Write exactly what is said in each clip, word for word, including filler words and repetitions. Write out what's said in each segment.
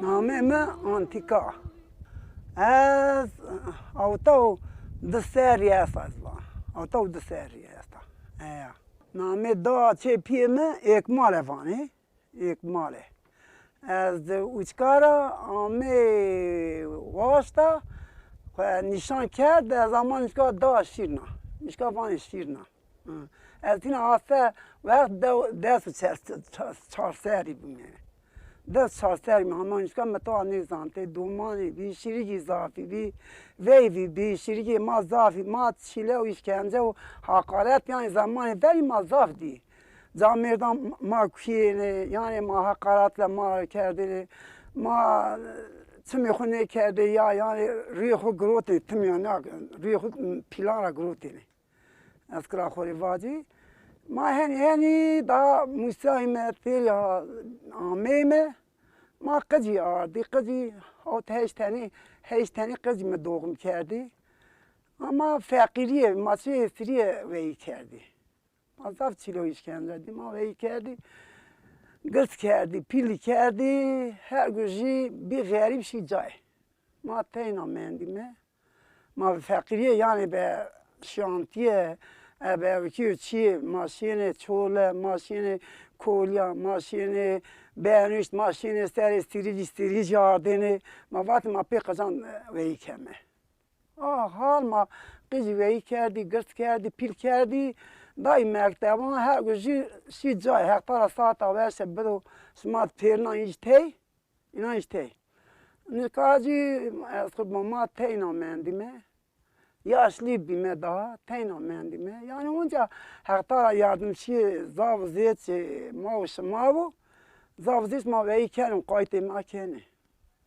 Namê mi Antîka. Ez hewta û di serrî esta ez va. Hewta û di serrî esta. Eya. Namê da çê pîyê mi Êkmale vanê. Êkmale. Ez di uçka ra amê waşta, xwe nîşan kerd, ez ama nişka da şîrna. Nişka vanê şîrna. Hı. Ez tîna aste wext de-, des û çar, çar, çar serrî bûme. Des çar serrî bûme, ama nişka mi to nêzantê, domanê bî, şîrîkî zafî bî, veyvî bî, şîrîkê ma zafî, ma çîle û îşkence û heqaret, yanî zemanê verî ma zaf dî. Camêrdan ma kuyêne, yanî ma heqaretle ma kerdêne, ma çimê xwu nêkerdê ya, yanî rûyê xwu girotê timîya, na, rûyê xwu pîlan ra girotêne. Ez kira xwu rê vacî. Ma henî henî da musayîme têrî ha-, ameyme. Ma qicî ardî, qicî hewt heşt tenî, heşt tenî qicî mi doğum kerdî. Ama feqîrîye, ma çê sirîye weyî kerdî. Ma zaf çîle û îşkence dî, ma weyî kerdî. Girs kerdî, pîlî kerdî, her gujî bî xerîb şî cayê. Ma teyna mendîme. Ma feqîrîye yanî be şantîye, ebe ewkî û çîyê, ma şîyêne çole, ma şîyêne kolya, ma şîyêne benuşt, ma şîyêne serê sirîcî, sirîcî ardêne. Ma vatê ma pê qican weyî keme. A hal ma qijî weyî kerdî, girs kerdî, pîl kerdî, dayî mekteban, her gujî şî cayê, hexta ra saeta weşe bido, şima pêrina îş tey, înan îş tey. Nika jî ez qurban ma teyna mendîme. Yaşlî bîme daha, teyna mendîme. Yanî onca hexta ra yardimçîyê zaf zêç ma û şima bo. Zaf zêç ma weyî kerin, qaytê ma kenê.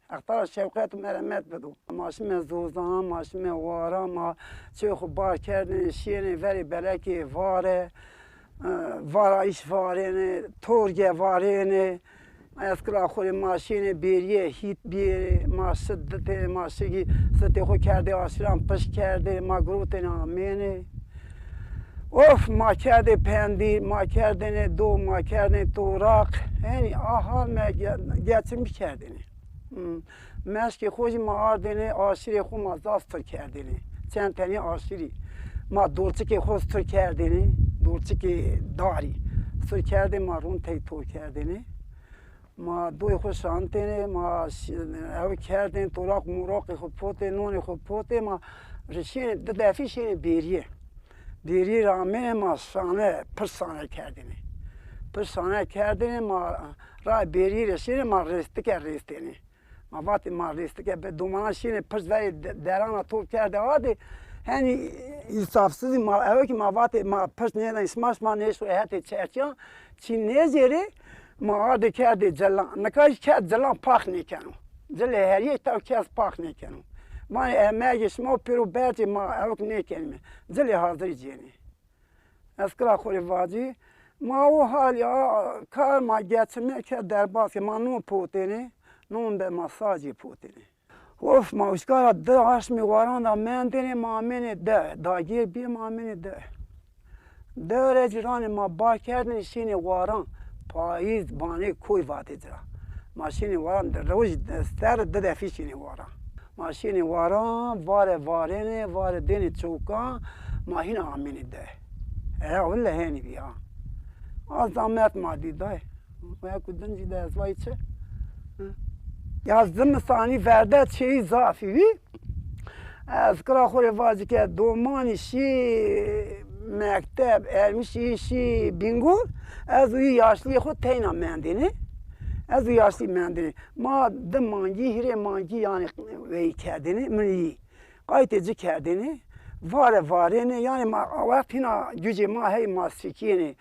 Hexta ra şewqet û meremet bido. Ma şime zozan, ma şime waran, ma çê xwu bar kerdêne, şîyêne verê belekê vare, e, varayîş varêne, torge varêne. Ez kira xwu rê ma şîyêne bêrîye, hît bîyêne, ma şit ditêne, ma şigî sitê xwu kerdê aşîran, pişk kerdê, ma girotêne amêne. Of, ma kerdê pendîr, ma kerdêne do, ma kerdêne toraq. Henî a hal me ge-, geçim bikerdêne. Hmm. Meşkê xo jî ma ardêne, aşîrê xo ma zaf stir kerdêne. Çend tenî aşîrî. Ma dolçikê xo stir kerdêne, dolçikê darî. Stir kerdê ma ron tey tor kerdêne. Ma doyê xo şantêne, ma şi-, ew kerdên, toraq moraqê xo potê, nonê xo potê, ma rişêne, di defî şêne bêrîye. Bêrîye ra amêne ma şane, pir şane kerdêne. Pir şane kerdêne, ma ra bêrîye ra şêne, ma rêstike rêstêne. Ma vatê ma rêstike be, domana şêne pirs verê de-, derana top kerdê ardê. Henî însafsizî ma, ewe ki ma vatê ma pirs nêdanê şima, şima nêşo hetê çerçiyan, çî nêzêrê, ma ardê kerdê cilan. Nika jî kerd cilan pax nêkeno. Cilê herîyê taw kes pax nêkeno. Vanê emegê şima û pêro bercê ma ewk nêkenîme. Cilê hazirî cênê. Ez kira xo rê vacî, ma o halî a kar ma geçime ke derbas ke, ma non potêne, non be ma sacê potêne. Of, ma uşka ra di aşmê waran da mendêne, ma amêne de, dagêr bîye ma amêne de. De re cîranê ma bar kerdêne şînê waran, payîz banê koy vatê ci ra. Ma şînê waran, roj ser di defî şînê waran. Ma şînê waran, vare varêne, vare dêne çokan, ma hîna amêne de. Eya wille henî bî ha. A zamet ma dî day. Waya ku din jî de ez vay çi? Hı. Ya zimistanî verde çêyî zafî bî. Ez kira xo rê vacî ke domanî şî mekteb, ermişî şî Bîngol, ez û yî yaşlîyê xo teyna mendêne. Ez û yaşlî mendêne. Ma di mangî, hîrê mangî yanî weyî kerdêne, min yî. Qaytê ci kerdêne, vare varêne, yanî ma a wext hîna gucê ma hey ma sikîyêne.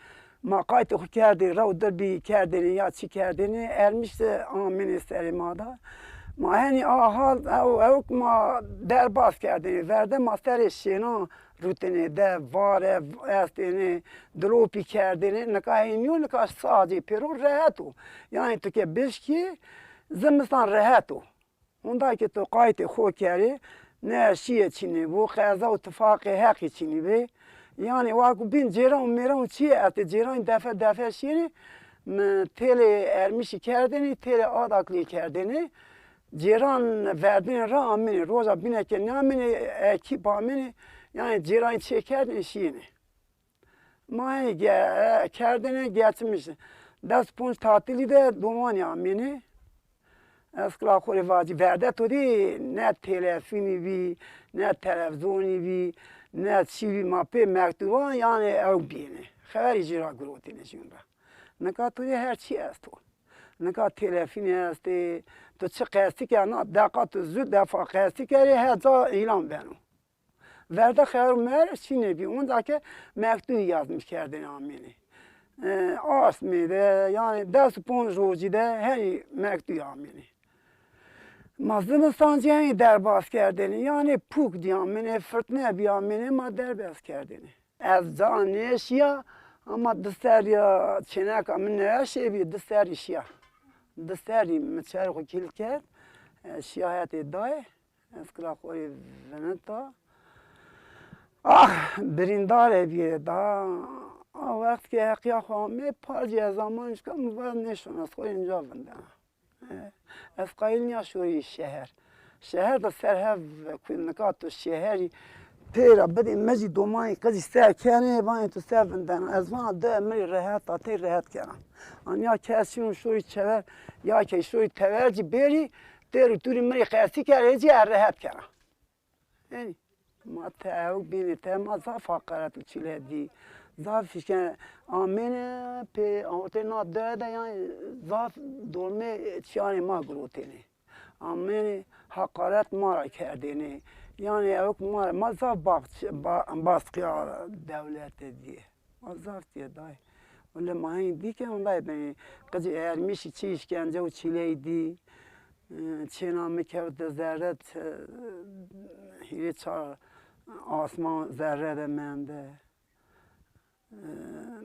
Ma qaytê xwu kerdê, rew dir bî kerdêne ya çi kerdêne, ermiş de amêne serê ma da. Ma henî a hal ew, ewk ma derbas kerdêne, verde ma serê şênan rutêne de, vare estêne, dilopî kerdêne, nika hênî yo, nika sacê pêro rehet o. Yanî tu ke bişkî, zimistan rehet o. Honda ke to qaytê xo kerê, ne şîye çinê bo, qeza û tifaqê Heqî çinî bê. Yanî wa ku bîn cêran û mêran û çîyê estê, cêranî defe defe şîyêne, Mi têlê Ermişî kerdêne, têlê Adaklî kerdêne. Cêran verdêne ra amêne. Roja bîne ke nêamêne, ekîp amêne. Yanî cêranî çê kerdêne, şîyêne. Ma henî ge-, kerdêne, geçmiş. Des ponc tatilî de domanî amêne. Ez qila xo rê vacî, verde to dî ne telefînî bî, ne televîzyonî bî, ne çî bî, ma pê mektuban, yanî ew bîyêne. Xeberî jê ra girotêne jûn ra. Nika to dî her çî esto. Nika telefînî estê, to çi qestî ke, na deqa to zû defa qestî kerê, her ca îlan beno. Verda xeber û mer çî nêbî. Onca ke mektubî yazmîş kerdêne amêne. E, asmê de, yanî des û ponc rojî de henî mektubî amêne. Ma zimistan zî henî derbas kerdêne. Yanî pûk dî amêne, firtine bî amêne, ma derbas kerdêne. Ez ca nêşîya, ama di serrî ya çêneka min neweşê bî, di serrî şîya. Di serrî mi çerê xo kîl kerd, e, şîya hetê dayê. Ez qila xo rê vinita. Ah, birîndare bîye da. A wext ke heqîya xo amê, par zî ez amanî şika, mi va nêşon, ez xo rê inca vindena. E, ez qayîl nîya şorî şeher. Şeher de ser hev ku nika tu şeherî pê ra bidê, mi zî domanî qizî ser kenê, vanê tu ser vindena. Ez vana de mi rê rehet a, tey rehet kena. Anîya kes şino şorî çever, ya ke şorî tever zî bêrî, Têr û tûrî mi rê qesî kerê zî ez rehet kena. Henî ma tewk bînê te, ma zaf heqaret û çîle dî. Zaf îşkence amêne pê ortê na dewe de, yanî zaf dormê çîyanê ma girotêne. Amêne heqaret ma ra kerdêne. Yanî ewk ma, ma zaf bax-, ba-, baskîya dewlete dîye. Ma zaf tîye dayê. Wele ma hên dî ke ondayê benê. Qicê Ermîşî çi îşkence û çîleyî dî. E, çêna mi kewte zerre, e, hîrê çar asman zerre de mende. E,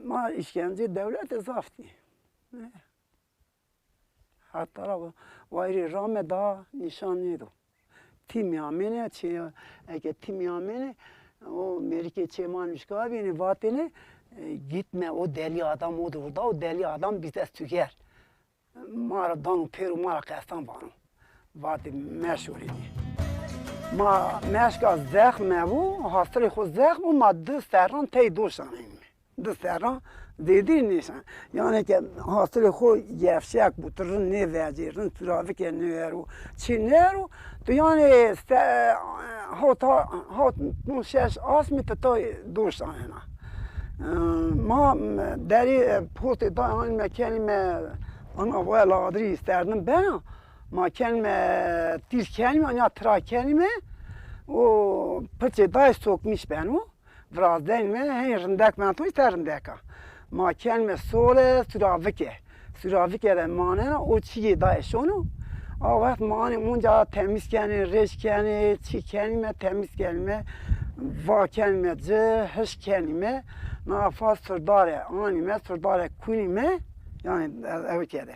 ma îşkence dewlete zaf dî. E. Heta ra wayîrê rame daha nîşan nêdo. Tîmî amêne, çê, eke tîmî amêne, o mêrikê çê ma nuşka bîne, vatêne, e, gitme, o deli adam odur orada, o deli adam bize süger. Ma ra dano pêro, ma ra qestan vano. Vatê meşorînê. Ma meşka zexme bû, hastilê xo zexm bû, ma di serran tey dor şanenîme. Di serran zêdî nêşan. Yanî ke hastilê xo gevşek bû, tu rind nêvecê, rind sûravike nêero, çî nêero, tu yanî se-, hewta, hewt, ponc, şeş asmî tu tay dor şanena. E, ma derî, e, postê day anîme kenîme, ana vaya ladirî serdim bena, ma kenîme tîr kenîme, ya tira kenîme, o piçê day sokmîş beno. Virazdenîme, henî rindek mento, îster rindek a. Ma kenîme sole, sûravike. Sûravike de manena, o çîyê daye şono. A wext ma anî onca temîz kenê, rêj kenê, çî kenîme, temîz kenîme, va kenîme ci, hiş kenîme. Nafa surdare anîme, surdare kunîme, yanî ewke de.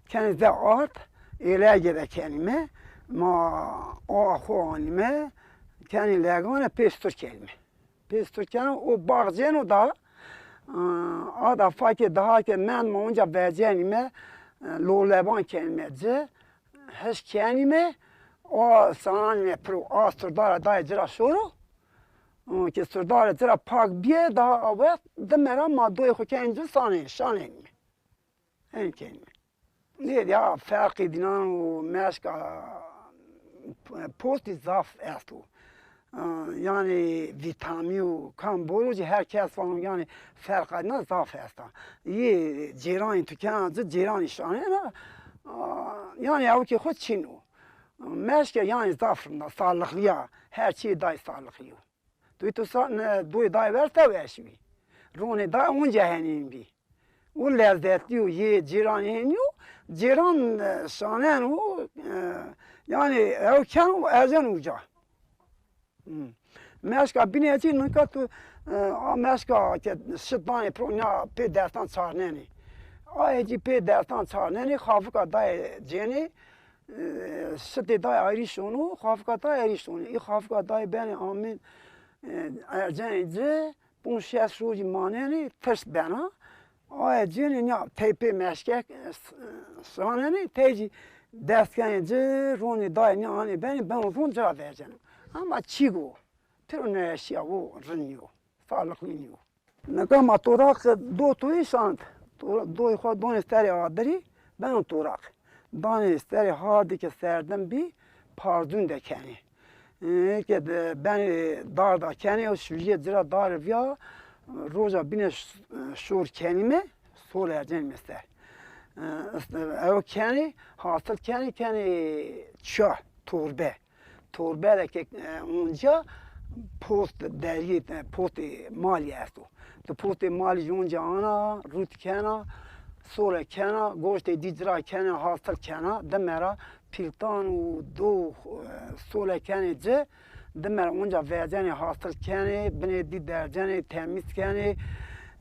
Kenê ze ard, êlege de kenîme, ma a xo anîme, kenê legane pê stur kenîme. Pê stur keno, o bax cêno da, a, ada fakê daha ke mend ma onca vecenîme, e, loleban kenîme ci, hiş kenîme, o sananîme piro, a surdara dayê ci ra şoro, o ke surdara ci ra pak bîye, daha a wext dime ra ma doyê xo kenî ci sanê, şanenîme. Henî kenîme. Nê ya ferqê dînan û meşka postî zaf esto. Yanî vîtamî û kam boro zî her kes vano, yanî ferqa dînan zaf esta. Yê cêranî tu kena ci, cêranî şanena, yanî ewkê xo çin o. Meşke yanî zaf rind a, sağlıklı ya, her çîyê day sağlıklı yo. Doyê to sa-, ne, doyê dayê ver tew eşbî. Ronê dayê onca henîn bî. O lezzetlî yo, yê cêranî henî yo. Cêran, e, şanen o, e, yanî ew ken o, erzen uca. Hmm. Meşka bîne zî nika tu, e, a meşka ke şit danê piro, nya pê destan çarnenê. Ayê zî pê destan çarnenê, xafika dayê cênê, e, şitê dayê ayrî şono, xafika dayê ayrî şonê. Î xafika dayê benê amên, e, ercenê ci, ponc şeş rojî manenê, tirş bena. Aye cênê nîya tey pê meşke şanenê, tey jî dest kenê ci, ronê dayê nîya anê benê, beno ron ci ra verceno. Ama çîg o, pêro neweşîya o, rind nîyo, sağlıklı nîyo. Nika ma toraq do toyî şand. Tora-, doyê xo donê serê adirî, beno toraq. Danê serê hardî ke serdim bî, parzûn de kenê. Ê, ke de benê dar da kenê, o şûjîye ci ra darê vîya, roja bîne ş-, şor kenîme, sol ercenîme ser. Ê, est-, ew kenê, hasil kenê, kenê ça, torbe. Torbe de ke, e, onca post dergî, e, postê malî esto. Ti postê malî jî onca ana, rût kena, sole kena, goştê dî ci ra kena, hasil kena, dime ra pîltan û do, e, sole kenê ci, dime ra onca vecenê, hasil kenê, binê dî dercenê, temîz kenê,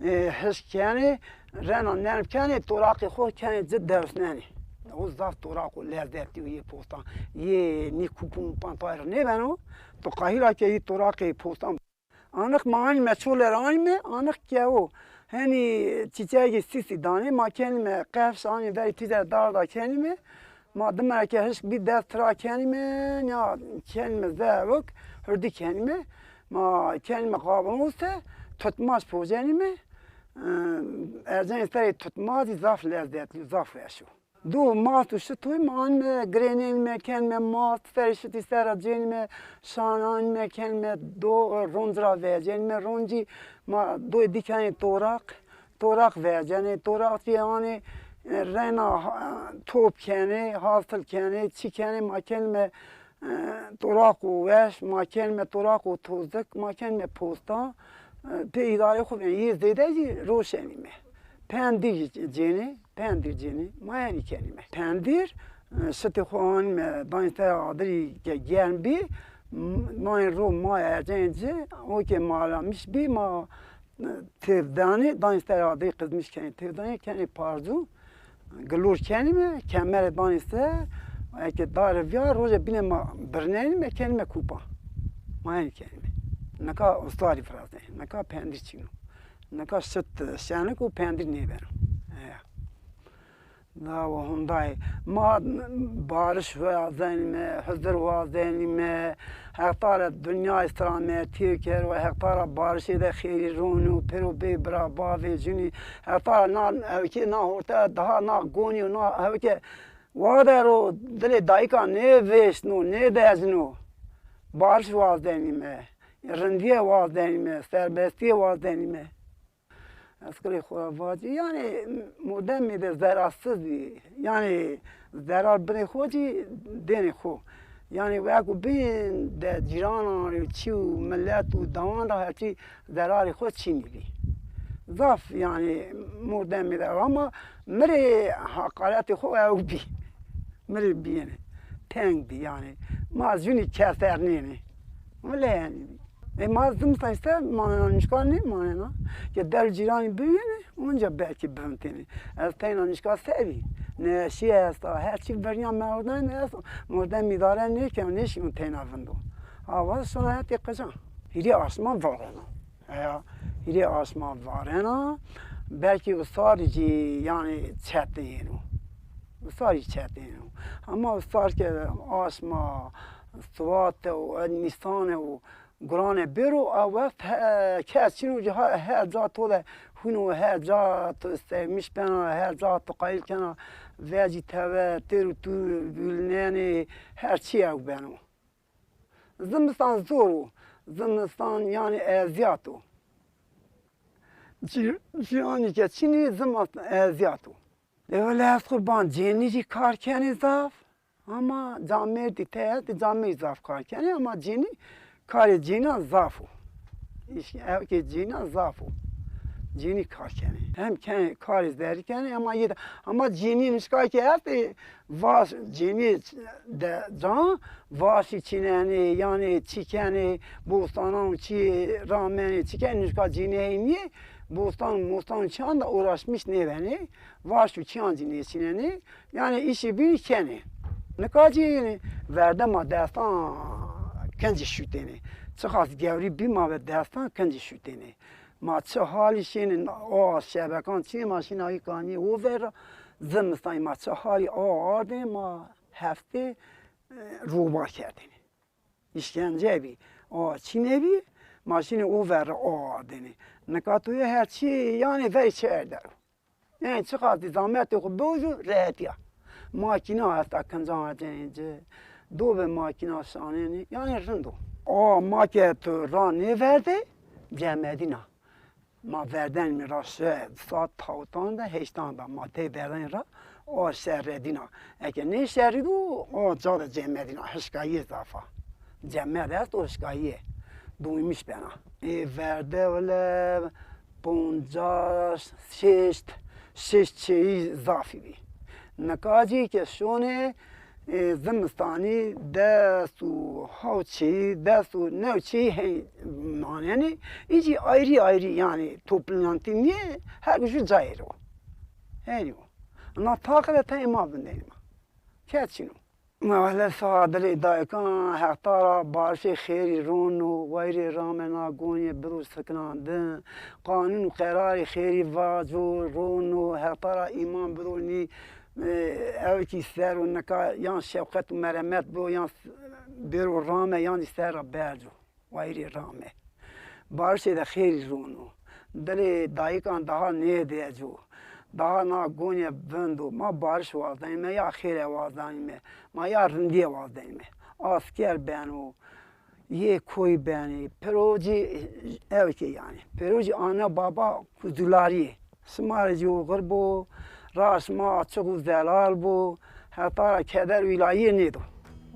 e, hişk kenê. Rena nerm kenê, toraqê xo kenê ci, dewsnenê. O zaf toraqo lezzetî yo yê postan. Yê nî kupû mupû tay ra nêbeno. To qahîra ke yê toraqê postan. Anix ma anîme, çole ra anîme, anix kewo. Henî çîçegê sîsî danê, ma kenîme qefş anî verî pîze dar da kenîme. Ma dime ke hişk bî dest tira kenîme, ya kenîme zewik, hirdî kenîme. Ma kenîme qabinoz de, tutmaç pocenîme. Erzenê serê tutmacî zaf lezzetlî, zaf weş o. Do mast û şitoyî ma anîme, girênenîme, kenîme mast, serê şitî ser ra cênîme, şananîme, kenîme do, ron ci ra vecenîme, ron cî ma doyê dî kenê toraq, toraq vecenê, toraq cî anê, e, rena, ha-, top kenê, hasil kenê, çî kenê, ma kenîme E, toraqo weş, ma kenîme toraqo tozik, ma kenîme postan. E, pê îdarê xo ben, yê zêde jî roşenîme. Pendîr jî cênê, pendîr cênê, ma henî kenîme. Pendîr, e, şitê xo anîme, danî ser adirî ke germ bî, m-, danî ro ma ercenê ci, o ke malamiş bî, ma Têv danê, danê ser adirî qizmiş kenê, têv danê kenê parzû, gilor kenîme, kemerê danê ser, eke dare vîya, roje bîne ma birnenîme, kenîme kupa. Ma henî kenîme. Nika ustarî virazenê, nika pendîr çin o. Nika şit şenik o, pendîr nêbeno. Eya. Lawo hundayê ma bariş wazenîme, hizir wazenîme, Heq Teala dinyayê selametîye kero, Heq Teala barişê de xêrî rono, pêro bê bira bavê cunî, Heq Teala na hewkê, na horte daha, na gonî û na hewke wadero, dilê dayîka nêvêşno, nêdezno. Bariş wazenîme, rindîye wazenîme, serbestîye wazenîme. Ez qilê xo ra vacî, yanî mordemî de zerarsizî, yanî zerar binê xo cî dênê xo. Yanî weko bîn de cîranan rê çî û milet û dawan ra her çî zerarê xo çinî bî. Zaf yanî mordemî de ama mi rê heqaretê xo ew bî. Mi rê bîyêne. Teng bî yanî. Ma zunî kesernêne. Wele yanî. E, ma zimistan îşte manena, nuşka nêmanena. Ke der cîranî bivîyêne, onca belkî bivintêne. Ez teyna nuşka se bî? Neşî esta, her çî verîya merdemî esta. Mordem îdare nêkeno, nêşîno teyna vindo. Awa şona hetê qijan. Hîrê aşma varena. Eya hîrê aşma varena, belkî usarî jî yanî çetin yeno. Usarî çetin yeno. Ama usar ke aşma, siwate û nîsane û gurane bêro, a wext he-, kes çin o jî ha-, her ca to de hûn o, her ca to sevmiş bena, her ca to qayîl kena, vecî teve, têr û tûr vîlnenê, her çî ew beno. Zimistan zor o. Zimistan yanî ezîyat o. Cî-, cîranî ke çinî zimistan ezîyat o. E, wele ez qurban, cênî jî kar kenê zaf. Ama camêrdî tey estê, camêrdî zaf kar kenê ama cênî, karê cênan zaf o. Îş-, ewkê cênan zaf o. Cênî kar kenê. Hem kenê, karê zerrî kenê ama yê de, ama cênî nişka ke estê, vaş, cênî de can, vaşî çînenê, yanî çî kenê, bostanan çî ramenê, çî kenê, nişka cênî hey nîyê, bostan, mostan çîyan de uğraşmış nêbenê, vaş û çîyan jî nêçînenê, yanî îşê bînî kenê. Nika jî verdema destan kincî şutênê. Çiqas gewrî bî ma ve destan kincî şutênê. Ma çi halî şênê, a şebekan çî, ma şîna î kanî o ver ra, zimistanî ma çi halî a ardê, ma heftê, e, roba kerdêne. Îşkence bî, a çînê bî, ma şînê o ver ra a ardêne. Nika to yê her çî, yanî verê çer der o. Yanî çiqas zî zametê xo biwjo, rehetîya. Makîna esta, kincan cenê ci, do bi makîna şanenê, yanî rind o. A ma ke tu ra nêverdê, cemedîna. Ma verdenîme ra şe, saet hawtan de, heştan de ma tey verdenîme ra, a şeredîna. Eke nêşerîdo, a ca de cemedîna, hişkayîye zaf a. Cemed esto, hişkayîye. Duymuş bena. Ê verde wele poncas, şeşt, şeşt çeyî zafî bî. Nika cî ke şonê, e, zimistanî des û hawt çeyî, des û new çeyî hey manenê. Î cî ayrî ayrî, yanî toplantî nîyê, her ju cayê ro. Henî o. Na taxe de tayê ma vindenê ma. Kes çin o. Ma wele sax a, dilê dayikan, Heq Teala barişê xêrî rono, wayîrê rame na gonîye bido sikinandin, qanûn û qerarê xêrî vaco rono, Heq Teala îman bido nî, e, ewkî ser o, nika yan şefqet û meremet bido, yan s-, bêro rame, yan zî ser ra berco. Wayîrê rame. Barişê de xêrî rono. Dilê dayikan daha nêdeco. Daha na gonîye vindo. Ma bariş wazdanîme ya xêre wazdanîme. Ma ya rindîye wazdanîme. Asker beno. Yê koy benê. Piro cî ewkê yanî. Piro cî ana baba kuzularî yê. Şima rê cî oxir bo. Ra şima açiq û zelal bo. Heta ra keder û îlayîye nêdo.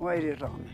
Wayîrê rame.